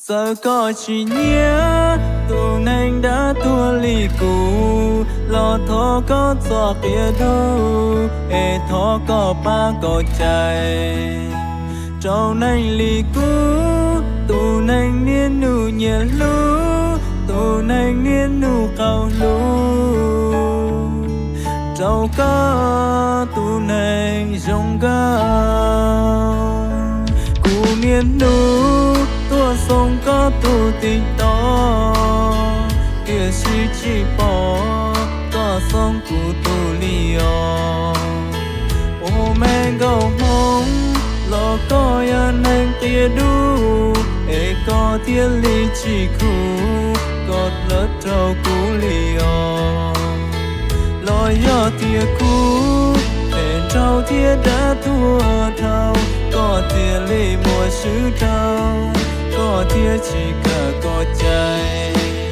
Txawm koj tsis nyiam tus neeg dab tuag li kuv los thov koj txhob qias duj, es thov koj pab kom cais rau neeg li kuv, tus neeg niaj hnub nyiam hlub, tus neeg niaj hnub qaug hlub rau koj tus neeg zoo nkauj. Kuv niaj hnub tuaj xoo koj tus TikTok, tiam sis tsis pom koj xoo kuv tus li os. Ua me nkauj Hmoob los koj yog neeg qias duj, es koj thiaj li tsis khum koj lawv rau kuv li os. Los yog tias kuv phem nraug thiab dab tuag dhau, koj thiaj li muaj swb rau, koj thiaj tsis kam kom cais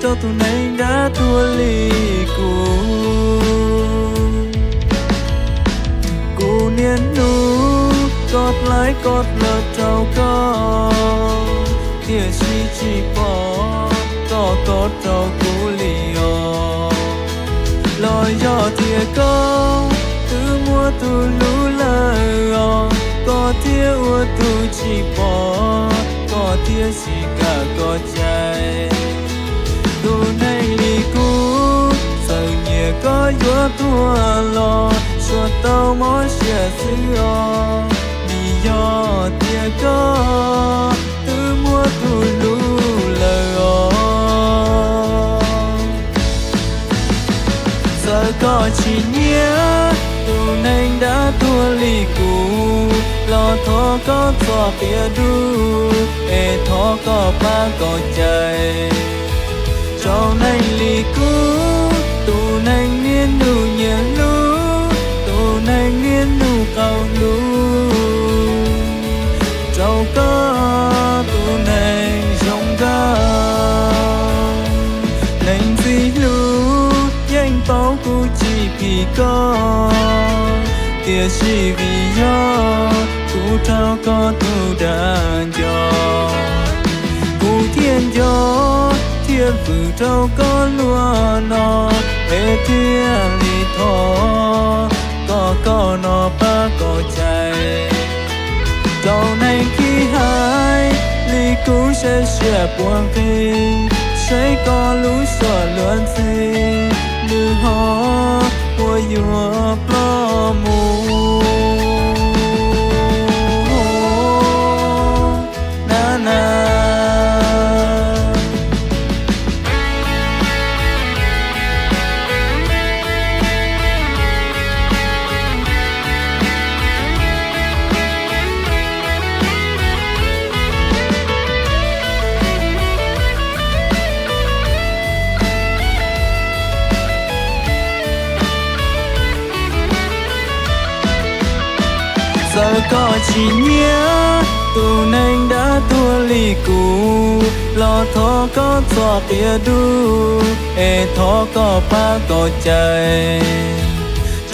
rau tus neeg dab tuag li kuv. Kuv niaj hnub koj laib koj lawv rau koj, tiam sis tsis pom koj koj rau kuv li os. Los yog tias koj twb muaj tus hlub lawm os, koj thiaj ua tus tsis pom, koj thiaj tsis kam kom cais. Tus neeg li kuv txawm nyiam koj yuav tuag los suav tau mob siab xwb os, vim yog tias koj twb muaj tus hlub lawm os. Txawm koj tsis nyiam tus neeg dab tuag li kuv los thov koj txhob qias duj, es thov koj pab kom cais rau neeg li kuv, tus neeg niaj hnub nyiam hlub, tus neeg niaj hnub qaug hlub rau koj tus neeg zoo nkauj. Neeg ntxim hlub yeej paub kuv tsis phim koj, tiam sis vim yog kuv raug koj tus dag ncog, kuv thiaj nco thiaj vwm rau koj luaj no, es thiaj li thov kom koj no pab kom cais rau neeg khib hais li kuv, saib sia puas nqis, saib koj lub suab luag ntxhi, nws ho puas yuav ploj mus na na. Txawm koj tsis nyiam tus neeg dab tuag li kuv los thov koj txhob qias duj, es thov koj pab kom cais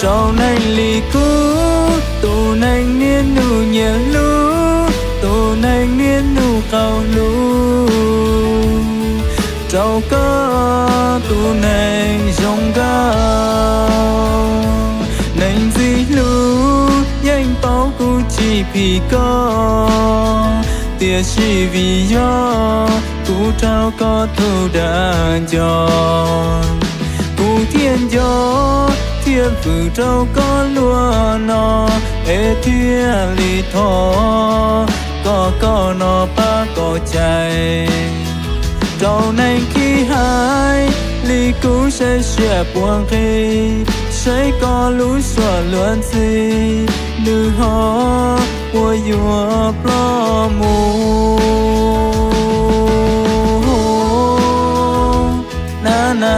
rau neeg li kuv, tus neeg niaj hnub nyiam hlub, tus neeg niaj hnub qaug hlub rau koj tus neeg zoo nkauj. Neeg ntxim hlub yeej paub kuv tsis phim koj, tiam sis vim yog kuv raug koj tus dag ncog, kuv thiaj nco thiaj vwm rau koj luaj no, es thiaj li thov kom koj no pab kom cais rau neeg khib hais li kuv, saib sia puas nqis, saib koj lub suab luag ntxhi, nws ho puas yuav ploj mus na na.